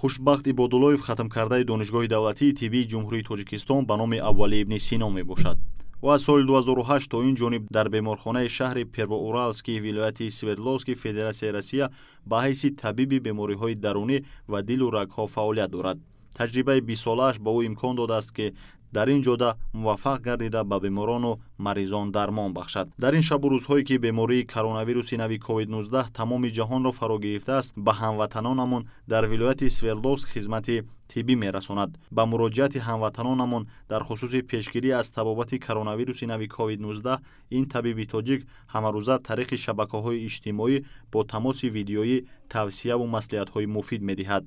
Хушбахт Ибодуллоев хатмкардаи Донишгоҳи давлатии тиббии Ҷумҳурии Тоҷикистон ба номи Абуалӣ ибни Сино мебошад. Ӯ аз соли 2008 то ин ҷониб дар беморхонаи шаҳри Первоуралский вилояти Свердловский Федератсияи Россия ба ҳайси табиби бемориҳои дарунӣ ва дилу рагҳо фаъолият дорад. Таҷрибаи бистсолааш ба ӯ имкон додааст, ки дар ин ҷода муваффақ гардида, ба беморону маризон дармон бахшад. Дар ин шабу рӯзҳое, ки бемории коронавируси нави COVID-19 тамоми ҷаҳонро фаро гирифтааст, ба ҳамватанонамон дар вилояти Свердловск хизмати тиббӣ мерасонад. Ба муроҷиати ҳамватанонамон дар хусуси пешгирӣ аз табобати коронавируси нави COVID-19 ин табиби тоҷик ҳамарӯза тариқи шабакаҳои иҷтимоӣ бо тамоси видеоӣ тавсияву маслиҳатҳои муфид медиҳад.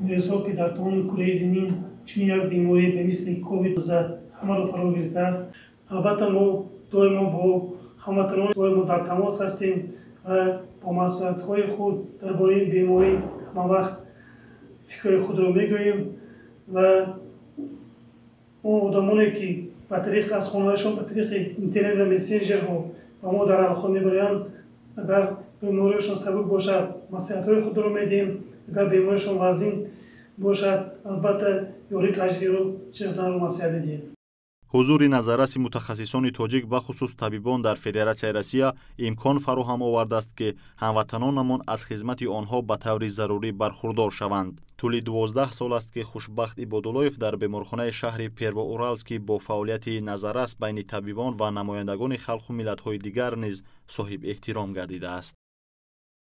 Рӯзҳо, ки дар тамоми кураи замин чунин як беморӣ ба мисли COVID-19 ҳамаро фаро гирифтааст, албатта, мо доимо бо ҳамватанон доимо дар тамос ҳастем ва бо маслиҳатҳои худ дар бораи ин беморӣ ҳамавақт фикрҳои худро мегӯем ва он одамоне, ки ба тариқ аз хонаҳояшон ба тариқи интернет ва мессенҷерҳо ба мо дар алоқа мебароянд, агар бемориашон сабук бошад, маслиҳатҳои худро медиҳем, агар бемориашон вазнин бошад, албатта, ёрии таҷрибаро чизанро маслиҳат медиҳем. Ҳузури назарраси мутахассисони тоҷик, бахусус табибон, дар Федератсияи Россия имкон фароҳам овардааст, ки ҳамватанонамон аз хизмати онҳо ба таври зарурӣ бархурдор шаванд. Тӯли 12 сол аст, ки Хушбахт Ибодуллоев дар беморхонаи шаҳри Первоуралский бо фаъолияти назаррас байни табибон ва намояндагони халқу миллатҳои дигар низ соҳиб эҳтиром гардидааст.